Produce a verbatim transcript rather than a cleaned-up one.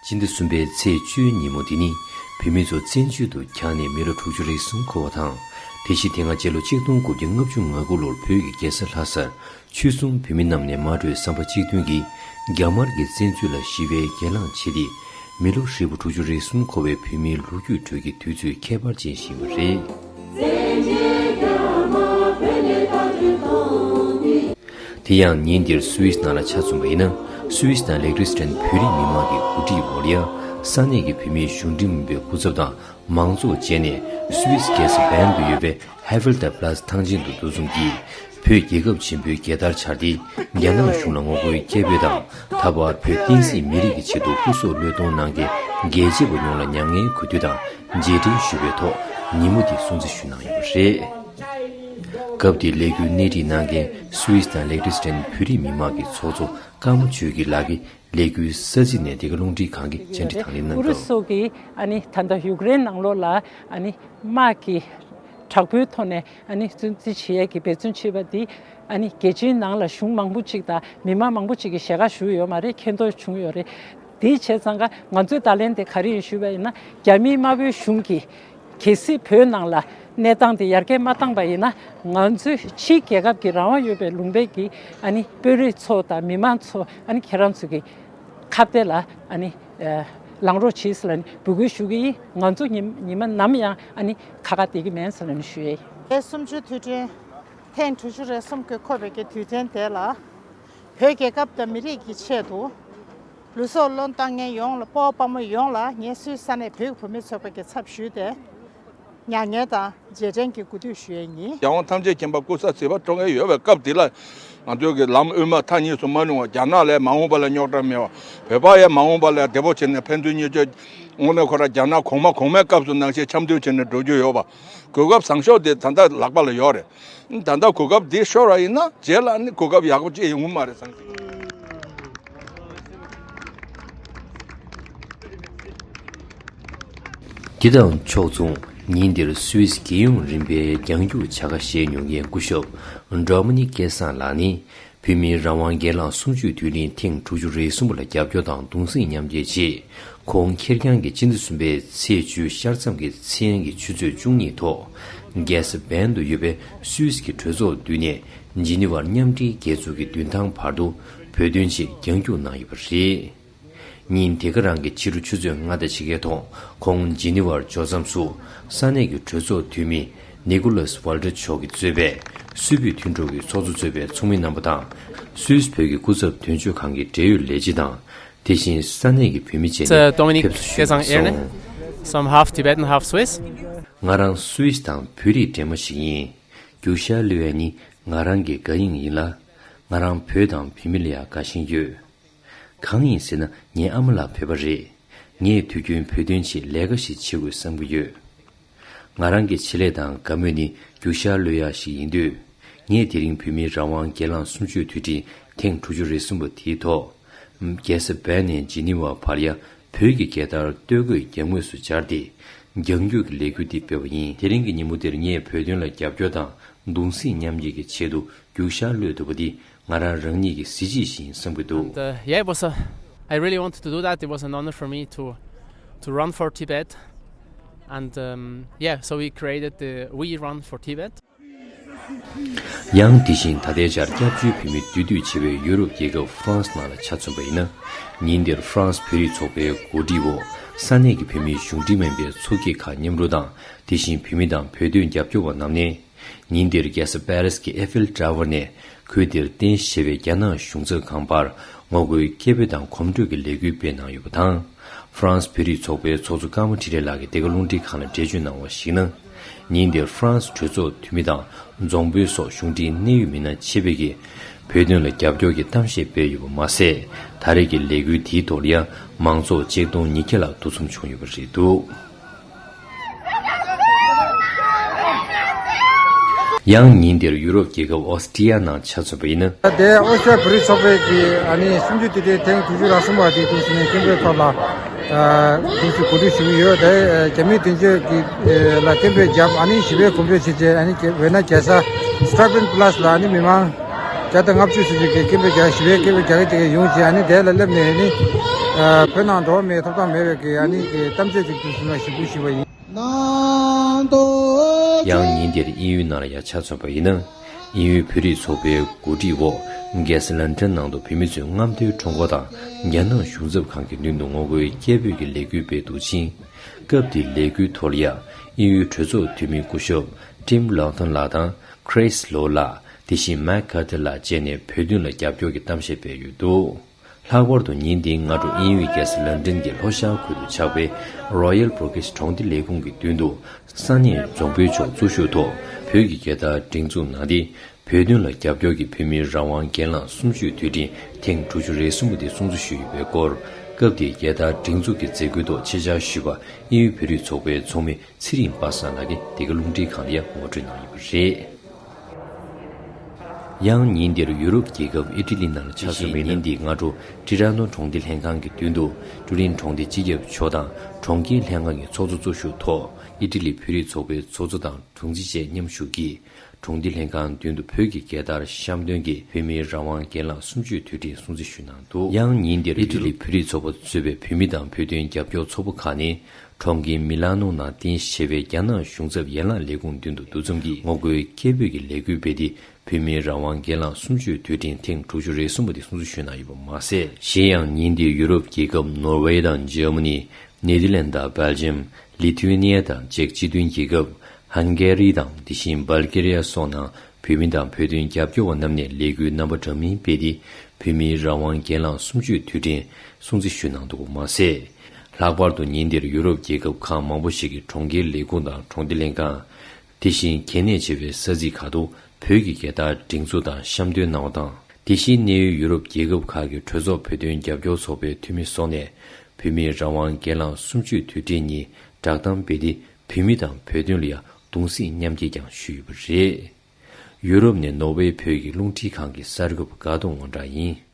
སྤྱི་ཟླ་གསུམ་པའི་ཚེས་བཅུའི་ཉིན་མོ་འདི་ནི་བོད་མི་ཚོ་བཙན་བྱོལ་དུ་འཁྱམས་ནས་མི་ལོ་དྲུག་ཅུ་རེ་གསུམ་འཁོར་བ་དང་། དེ་བཞིན་དེ་སྔ་སྤྱི་ལོ་གཅིག་སྟོང་དགུ་བརྒྱ་ལྔ་བཅུ་ང་དགུ་ལོར་བོད་ཀྱི་རྒྱལ་ས་ལྷ་སར་ཆོལ་གསུམ་བོད་མི་རྣམས་ནས་མ་གྲོས་བསམ་པ་གཅིག་མཐུན་གྱིས་རྒྱ་དམར་གྱི་བཙན་འཛུལ་ལ་ཞི་བའི་གྱེན་ལངས་བྱས་ཏེ། མི་ལོ་ཧྲིལ་པོ་དྲུག་ཅུ་རེ་གསུམ་འཁོར་བའི་བོད་མིའི་ལོ་རྒྱུས་ཁྲོད་ཀྱི་དུས་ཚོད་ཁྱད་པར་ཅན་ཞིག་ཡིན་པ་རེད། དེ་ཡང་ཉིན་འདིར་སུད་སི་ནང་ལ་ཆ་མཚོན་པ་ཡིན་ན། སུད་སི་དང་ལེག་ཏྲི་སི་ཏན་བོད་རིགས་མི་མང་གི་འགོ་ཁྲིད་འོག་ལ་ཡ། ས་གནས་ཀྱི་བོད་མིའི་གཞུང་འབྲེལ་མིན་པའི་སྐུ་ཚབ་དང་མང་ཚོགས་བཅས་ནས་སུད་སི་རྒྱལ་ས་བྷན་དུ་ཡོད་པའི་ཧེ་ཕེལ་ཏ་པ་ལཱ་སི་ཐང་ཆེན་དུ་འདུ་འཛོམས་ཀྱིས། བོད་རྒྱལ་ཁབ་ཆེན་པོའི་རྒྱལ་དར་འཕྱར་ཏེ། རྒྱ་ནག་གཞུང་ལ་ངོ་རྒོལ་སྐད་འབོད་དང་། ད་བར་བོད་བསྟན་སྲིད་མི་རིགས་ཀྱི་ཆེད་དུ་སྐུ་སྲོག་བློས་གཏོང་གནང་མཁན་རྒྱལ་གཅེས་པ་ཡོངས་ལ་མྱ་ངན་གུས་འདུད་དང་རྗེས་དྲན་ཞུ་བའི་ཐོག་ཉིན་མོ་འདི་སྲུང་བརྩི་ཞུ་གནང་ཡོད་པ་རེད། སྐབས་དེའི་ལས་འགུལ་སྣེ་ཁྲིད་གནང་མཁན་སུད་སི་དང་ལེག་ཏྲི་སི་ཏན་བོད་རིགས་མི་མང་གི་ཚོགས་གཙོ་ཀརྨ་ཆོས་སྐྱིད་ལགས་ཀྱིས་ལས་འགུལ་ས་ཚིགས་ནས་འདི་ག་རླུང་འཕྲིན་ཁང་གིས་བཅར་འདྲི་དང་ལེན་གནང་སྐབས། ཨུ་རུ་སུ་གིས་ཨ་ནི་ད་ལྟ་ཡུཀ་རེན་ནང་ལོགས་ལ་ཨ་ནི་དམག་གི་དྲག་པོའི་ཐོག་ནས་ཨ་ནི་བཙན་འཛུལ་བྱེད་ཡས་ཀྱི་འབད་བརྩོན་བྱེད་པ་འདི་ཨ་ནི་རྒྱལ་སྤྱིའི་ནང་ལ་གཞུང་མང་པོ་ཅིག་དང་མི་མང་མང་པོ་ཅིག་གིས་ཞལ་ཁ་ཞུ་ཡོད་མ་རེད། མཁྱེན་རྟོགས་བྱུང་ཡོད་རེད། དེའི་བྱས་ཙང་ཀ་ང་ཚོའི་བརྡ་ལན་དེ་ག་རེ་ཡིན་ཞུས་པ་ཡིན་ན། རྒྱ་མིའི་དམར་པོའི་གཞུང་གིས་གལ་སྲིད་བོད་ནང་ལ་གནས་སྟངས་དེ་ཡར་རྒྱས་མ་བཏང་པ་ཡིན་ན། ང་ཚོའི་ཕྱིའི་རྒྱལ་ཁབ་ཀྱི་རང་དབང་ཡོད་པའི་ལུང་པའི་གི་ཨ་ནི་དཔོན་རིགས་ཚོ་དང་མི་མང་ཚོ་ཨ་ནི་ཁྱེད་རང་ཚོ་གི་ཁ་གཏད་ལ་ཨ་ནི་ལངས་རོགས་བྱེད་ཟེར་ལ་ནི་འབོད་སྐུལ་ཞུ་གི་ཡིན། ང་ཚོ་ཉི་ཉི་མ་ནམ་ཡང་ཨ་ནི་ཁ་ཁ་བསྡད་ཀྱི་མེད་ཟེར་ལ་ནི་ཞུ་ཡས་ཡིན། ལོ་གསུམ་བཅུའི་དུས་དྲན་ཐེངས་དྲུག་ཅུ་རེ་གསུམ་གྱི་འཁོར་བའི་གི་དུས་དྲན་དེ་ལ་བོད་རྒྱལ་ཁབ་དང་མི་རིགས་ཀྱི་ཆེད་དུ་ལུས་སྲོག་བློས་བཏང་མཁན་ཡོངས་ལ། སྤོ་བོ་དཔའ་མོ་ཡོངས་ལ་ངས་སུད་སི་ས་གནས་བོད་ཀྱི་བུད་མེད་ཚོགས་པ་གི་ཚབ་ཞུས་ཏེ་མྱ་ངན་དང་རྗེས་དྲན་གྱི་གུས་འདུད་ཞུ་ཡས་ཡིན། རྒྱལ་དབང་ཐམས་ཅད་མཁྱེན་པ་སྐུ་ཚེ་ཟད་པ་སྤྲོ་མཁན་ཡོད་པའི་སྐབས་འདི་ལ། ང་ཚོའི་གི་ལམ་དབུས་མ་མཐའ་གཉིས་སུ་མ་ལྷུང་བ། རྒྱ་ནག་ལ་མ་འོངས་པ་ལ་རྙོག་དྲ་མེད་པ། བོད་པ་ཡང་མ་འོངས་པ་ལ་བདེ་པོ་བྱས་ནས་ཕན་ཚུན་གཉིས་ཆ། དངོས་གནས་ཁོ་རང་རྒྱ་ནག་གོང་མ་གོང་མའི་སྐབས་སུ་ནང་བཞིན་འཆམ་མཐུན་བྱས་ནས་འགྲོ་རྒྱུ་ཡོད་པ། གོ་སྐབས་བཟང་ཤོས་དེ་ད་ལྟ་ལག་པ་ལ་ཡོད་རེད། ད་ལྟ་གོ་སྐབས་འདི་ཤོར་བ་ཡིན་ན་རྗེས་ལ་ནི་གོ་སྐབས་ཡག་པོ་ཅིག་ཡོང་གི་མ་རེད་བསམ་གྱི། འདི་དང་ཕྱོགས་མཚུངས། ཉིན་འདིར་སུད་སི་རྒྱལ་ཡོངས་རིམ་པའི་རྒྱང་རྒྱུག་བྱ་དགའ་བཞེས་མྱོང་མཁན་སྐུ་ཞབས་ཌོ་མི་ནིག་སྐལ་བཟང་ལགས་ནི། བོད་མིའི་རང་དབང་སྒེར་ལངས་གསུམ་བཅུའི་དུས་དྲན་ཐེངས་དྲུག་ཅུ་རེ་གསུམ་པ་ལ་རྒྱབ་སྐྱོར་དང་གདུང་སེམས་མཉམ་སྐྱེད་ཆེད། ཁོང་ཁེར་རྐྱང་གིས་སྤྱི་ཟླ་གསུམ་པའི་ཚེས་བཅུའི་ཤར་མཚམས་ཀྱི་མཚན་གྱི་ཆུ་ཚོད་བཅུ་གཉིས་ཐོག་རྒྱལ་ས་བྷན་དུ་ཡོད་པའི་སུད་སི་གི་གྲོས་ཚོགས་མདུན་ནས་ཇི་ནི་ཝར་མཉམ་འབྲེལ་རྒྱལ་ཚོགས་ཀྱི་མདུན་ཐང་བར་དུ་བོད་དོན་ཆེད་རྒྱང་རྒྱུག་གནང་ཡོད་པ་རེད། ཉིན་དེ་ག་རང་གི་ཕྱི་དྲོ་ཆུ་ཚོད་ལྔ་དང་ཕྱེད་ཀའི་ཐོག་ཁོང་ཇི་ནི་ཝར་འབྱོར་མཚམས་སུ་ས་གནས་ཀྱི་གྲོས་ཚོགས་འཐུས་མི་ནི་ཀོ་ལཱས་ཝལ་ཏར་མཆོག་གིས་གཙོས་པའི་སུད་བོད་མཐུན་གྲོགས་ཀྱི་ཚོགས་གཙོ་གཙོས་པའི་ཚོགས་མི་རྣམ་པ་དང་། སུད་སི་བོད་ཀྱི་སྐུ་ཚབ་དོན་གཅོད་ཁང་གི་འབྲེལ་ཡོད་ལས་བྱེད་དང་། དེ་བཞིན་ས་གནས་ཀྱི་བོད་མི་བཅས་ནས་ཕེབས་བསུ་ཞུས་གནང་སོང་། So I'm half Tibetan, half Swiss. ང་རང་སུད་སི་དང་བོད་རིགས་འདྲེས་མ་ཞིག་ཡིན། རྒྱུག་ཤར་གློད་ཡ་ནི་ང་རང་གི་དགའ་དབྱིངས་ཡིན་ལ། ང་རང་བོད་དང་བོད་མི་ལ་ཡང་དགའ་ཞེན་ཡོད། གང་ཡིན་ཟེར་ན་ངའི་ཨ་མ་ལགས་བོད་པ་རེད། ངས་དུས་རྒྱུན་བོད་དོན་ཆེད་ལས་ཀ་ཞིག་བྱེད་དགོས་བསམ་གྱི་ཡོད། ང་རང་གི་ཆེད་ལས་དང་དགའ་མོས་ནི་རྒྱུག་ཤར་གློད་ཡག་ཞིག་ཡིན་དུས། ངས་དེ་རིང་བོད་མིའི་རང་དབང་སྒེར་ལངས་གསུམ་བཅུའི་དུས་དྲན་ཐེངས་དྲུག་ཅུ་རེ་གསུམ་པ་དེའི་ཐོག་རྒྱལ་ས་བན་ནས་ཇི་ནི་ཝ་བར་ཡང་བོད་ཀྱི་རྒྱལ་དར་སྟོད་གོས་རྒྱབ་ངོས་སུ་སྦྱར་ཏེ། རྒྱང་རྒྱུག་གི་ལས་འགུལ་འདི་སྤེལ་བ་ཡིན། དེ་རིང་གི་ཉིན་མོ་འདིར་ངས་བོད་དོན་ལ་རྒྱབ་སྐྱོར་དང་གདུང་སེམས་མཉམ་སྐྱེད་ཀྱི་ཆེད་དུ་རྒྱུག་ཤར་གློད་ཐུབ་པ་འདི་ང་རང་རང་ཉིད་ཀྱི་གཟི་བརྗིད་ཞིག་ཡིན་བསམ་གྱི་འདུག And, uh, yeah, it was a, I really wanted to do that. It was an honor for me to, to run for Tibet. And, um, yeah, so we created the We Run for Tibet. ཡང་དེ་བཞིན་ད་ལྟའི་ཆར་སྐྱབས་བཅོལ་བོད་མི་འདུས་སྡོད་བྱེད་པའི་ཡུ་རོབ་རྒྱལ་ཁབ་ཧྥ་རན་སི་ནང་ལ་ཆ་མཚོན་པ་ཡིན་ན། ཉིན་འདིར་ཧྥ་རན་སི་བོད་རིགས་ཚོགས་པའི་གོ་སྒྲིག་འོག་ས་གནས་ཀྱི་བོད་མིའི་གཞུང་འབྲེལ་མིན་པའི་ཚོགས་སྐྱིད་ཁག་མཉམ་རུབ་དང་། དེ་བཞིན་བོད་མི་དང་བོད་དོན་རྒྱབ་སྐྱོར་བ་རྣམས་ནས། ཉིན་འདིར་རྒྱལ་ས་པེ་རིས་ཀྱི་ཨེ་ཕེལ་ཊ་ཝར་ནས་ཁུལ་འདིར་རྟེན་གཞི་བྱས་པའི་རྒྱ་ནག་གཞུང་ཚབ་ཁང་བར་ངོ་རྒོལ་སྐད་འབོད་དང་གོམ་བགྲོད་ཀྱི་ལས་འགུལ་སྤེལ་གནང་ཡོད་པ་དང་། ཧྥ་རན་སི་བོད་རིགས་ཚོགས་པའི་ཚོགས་གཙོ་ཀརྨ་འཕྲིན་ལས་ལགས་ཀྱིས་འདི་ག་རླུང་འཕྲིན་ཁང་ལ་འགྲེལ་བརྗོད་གནང་བར་གཞིགས་ན། ཉིན་འདིར་ཧྥ་རན་སི་གྲོས་ཚོགས་འཐུས་མི་དང་རྫོང་དཔོན་སོགས་གཞུང་འབྲེལ་གནད་ཡོད་མི་སྣ་ཆེད་ཕེབས་ཀྱིས་བོད་དོན་ལ་རྒྱབ་སྐྱོར་གྱི་གཏམ་བཤད་སྤེལ་ཡོད་པ་མ་ཟད། ད་རེས་ཀྱི་ལས་འགུལ་དེའི་ཐོག་ལ་ཡང་མང་ཚོགས་ཆིག་སྟོང་ཉིས་བརྒྱ་ལྷག་འདུ་འཛོམས་བྱུང་ཡོད་པ་རེད་འདུག་ཡང་ཉིན་དེར་ཡུ་རོབ་རྒྱལ་ཁབ་ཨོ་སི་ཀྲི་ཡ་ནང་ཆ་མཚོན་པ་ཡིན་ན། དེ་ཨོ་སི་ཀྲི་ཡ་བོད་རིགས་ཚོགས་པའི་གི་ཨ་ནི་གསུམ་བཅུ་དུས་དྲན་ཐེངས་དྲུག་ཅུ་རེ་གསུམ་པ་དེ་འདུག་སེ་ནས་སྐད་འབོད་ཐོག་ལ་འདུག་སེ་གོ་སྒྲིག་ཞུ་གི་ཡོད། དེ་རྒྱ་མིའི་དོན་གཅོད་ཀྱི་ལ་སྐད་འབོད་བརྒྱབ། ཨ་ནི་ཞི་བའི་གོམ་བགྲོད་བྱས་རྗེས་ཨ་ནི་བོད་ན་རྒྱལ་ས་སི་ཊ་ར་བན་པ་ལ་སི་ལ་ཨ་ནི་མི་མང་བརྒྱ་དང་ལྔ་བཅུ་ཙམ་ཞིག་གིས་སྐད་འབོད་རྒྱག་ཞི་བའི་སྐད་འབོད་རྒྱག་གི་དེ་ག་ཡོང་རྗེས་ཨ་ནི་དེ་ལ་སླེབས་ནས་ཨ་ནི། བོད་ནང་འགྲོ་བ་མིའི་ཐོབ་ཐང་མེད་པའི་གི་ཨ་ནི་གི་གཏམ་བཤད་ཅིག་ཏུ་སོང་ན་ཞེ་པོ་ཞུས་པ་ཡིན། ཡང་ཉིན་དེར་དབྱིན་ཡུལ་ནང་ལ་ཡང་ཆ་མཚོན་པ་ཡིན་ན། དབྱིན་ཡུལ་བོད་རིགས་ཚོགས་པའི་གོ་སྒྲིག་འོག་རྒྱལ་ས་ལན་ཀྲན་ནང་དུ་བོད་མི་ཚོས་མངའ་མཐོའི་ཁྲོམ་སྐོར་དང་རྒྱ་ནག་གཞུང་ཚབ་ཁང་གི་མདུན་དུ་ངོ་རྒོལ་སྐད་འབོད་ཀྱི་ལས་འགུལ་སྤེལ་འདུག་ཅིང་། སྐབས་དེའི་ལས་འགུལ་ཐོག་ལ་ཡང་དབྱིན་ཡུལ་གྲོས་ཚོགས་འཐུས་མི་སྐུ་ཞབས་ཊིམ་ལོག་ཐོན་ལགས་དང་ཁྲིས་ལོ་ལགས། དེ་བཞིན་མེག་ཀར་ཐི་ལགས་བཅས་ནས་བོད་དོན་ལ་རྒྱབ་སྐྱོར་གྱི་གཏམ་བཤད་སྤེལ་ཡོད་འདུག། ལྷག་པར་དུ་ཉིན་འདིའི་སྔ་དྲོ་དབྱིན་ཡུལ་རྒྱལ་ས་ལན་ཀྲན་གྱི་ལྷོ་ཤར་ཁུལ་དུ་ཆགས་པའི་Royal Burgess གྲོང་སྡེ་ལས་ཁུངས་ཀྱི་མདུན་དུ་ས་གནས་རྫོང་དཔོན་མཆོག་གཙོ་བཞུགས་ཐོག་བོད་ཀྱི་རྒྱལ་དར་སྒྲེང་འཛུགས་གནང་སྟེ། བོད་དོན་ལ་རྒྱབ་སྐྱོར་གྱི་བོད་མིའི་རང་དབང་སྒེར་ལངས་གསུམ་བཅུའི་དུས་དྲན་ཐེངས་དྲུག་ཅུ་རེ་གསུམ་པ་དེ་སྲུང་བརྩི་ཞུས་ཡོད་པའི་སྐོར། སྐབས་དེའི་རྒྱལ་དར་སྒྲེང་འཛུགས་ཀྱི་མཛད་སྒོའི་ཐོག་ཆེད་བཅར་ཞུས་པ་དབྱིན་ཡུལ་བོད་རིགས་ཚོགས་པའི་ཚོགས་མི་ཚེ་རིང་པ་སངས་ལགས་ཀྱིས་འདི་ག་རླུང་འཕྲིན་ཁང་ལ་ཡང་ངོ་སྤྲོད་གནང་ཡོད་པ་རེད། ཡང་ཉིན་དེར་ཡུ་རོབ་རྒྱལ་ཁབ་ཨི་ཊ་ལི་ནང་ལ་ཆ་མཚོན་པ་ཡིན་ན། ཉིན་འདིའི་སྔ་དྲོ་ཊི་ར་ནོ་གྲོང་སྡེ་ལྷན་ཁང་གི་མདུན་དུ་ཀྲུའུ་རིན་གྲོང་སྡེ་སྤྱི་ཁྱབ་མཆོག་དང་གྲོང་ཁྱེར་ལྷན་ཁང་གི་ཚོགས་གཙོ་གཙོ་བཞུགས་ཐོག་ཨི་ཊ་ལི་བོད་རིགས་ཚོགས་པའི་ཚོགས་གཙོ་དང་དྲུང་ཆེ་བཅས་མཉམ་ཞུགས་ཀྱིས་གྲོང་སྡེ་ལྷན་ཁང་མདུན་དུ་བོད་ཀྱི་རྒྱལ་དར་བཤམས་སྟོན་གྱིས་བོད་མིའི་རང་དབང་སྒེར་ལངས་གསུམ་བཅུའི་དུས་དྲན་སྲུང་བརྩི་ཞུས་གནང་འདུག། ཡང་ཉིན་དེར་ཨི་ཊ་ལི་བོད་རིགས་ཚོགས་པ་གཙོས་པའི་བོད་མི་དང་བོད་དོན་རྒྱབ་སྐྱོར་ཚོགས་པ་ཁག་ནས་གྲོང་ཁྱེར་མི་ལ་ནོ་ནང་རྟེན་གཞི་བྱས་པའི་རྒྱ་ནག་གཞུང་ཚབ་ཡན་ལག་ལས་ཁུངས་མདུན་དུ་འདུ་འཛོམས་ཀྱིས་ངོ་རྒོལ་སྐད་འབོད་ཀྱི་ལས་འགུལ་སྤེལ་ཏེ། བོད་མིའི་རང་དབང་སྒེར་ལངས་གསུམ་བཅུའི་དུས་དྲན་ཐེངས་དྲུག་ཅུ་རེ་གསུམ་པ་དེ་སྲུང་བརྩི་ཞུས་གནང་ཡོད་པ་མ་ཟད། གཞན་ཡང་ཉིན་དེར་ཡུ་རོབ་རྒྱལ་ཁབ་ནོར་ཝེ་དང་འཇར་མ་ནི། ནེ་དར་ལན་དང་སྦེལ་ཇམ། ལི་ཐུ་ཝེ་ནི་ཡ་དང་ཅེཀ་སྤྱི་མཐུན་རྒྱལ་ཁབ། ཧང་གེ་རི་དང་དེ་བཞིན་སྦལ་ཀེ་རི་ཡ་སོགས་ནང་བོད་མི་དང་བོད་དོན་རྒྱབ་སྐྱོར་བ་རྣམས་ནས་ལས་འགུལ་རྣམ་པ་འདྲ་མིན་སྤེལ་ཏེ། བོད་མིའི་རང་དབང་སྒེར་ལངས་གསུམ་བཅུའི་དུས་དྲན་སྲུང་བརྩི་ཞུས་གནང་འདུག་པ་མ་ཟད། ལྷག་པར་དུ་ཉིན་དེར་ཡུ་རོབ་རྒྱལ་ཁབ་ཁག་མང་པོ་ཞིག་གི་གྲོང་ཁྱེར་ལས་ཁུངས་དང་གྲོང་སྡེ་ལྷན་ཁང་། དེ་བཞིན་གལ་གནད་ཆེ་བའི་ས་ཚིགས་ཁག་ཏུ་བོད་ཀྱི་རྒྱལ་དར་སྒྲེང་འཛུགས་དང་བཤམས་སྟོན་གནང་བ་དང་། དེ་བཞིན་གནས་ཡུལ་ཡུ་རོབ་རྒྱལ་ཁབ་ཁག་གི་གྲོས་ཚོགས་བོད་དོན་རྒྱབ་སྐྱོར་ཚོགས་པའི་འཐུས་མི་སོགས་ནས་བོད་མིའི་རང་དབང་སྒེར་ལངས་གསུམ་བཅུའི་དུས་དྲན་ཉིན་བསྒྲགས་གཏམ་སྤེལ་ཏེ། བོད་མི་དང་བོད་དོན་ལ་ཡང་གདུང་སེམས་མཉམ་སྐྱེད་ཀྱང་ཞུས་ཡོད་པ་རེད། ཡུ་རོབ་ནས་ནོར་ཝེ་བོད་ཀྱི་རླུང་འཕྲིན་ཁང་གི་གསར་འགོད་པ་དགའ་གདོང་སྔོན་གྲགས་ཡིན།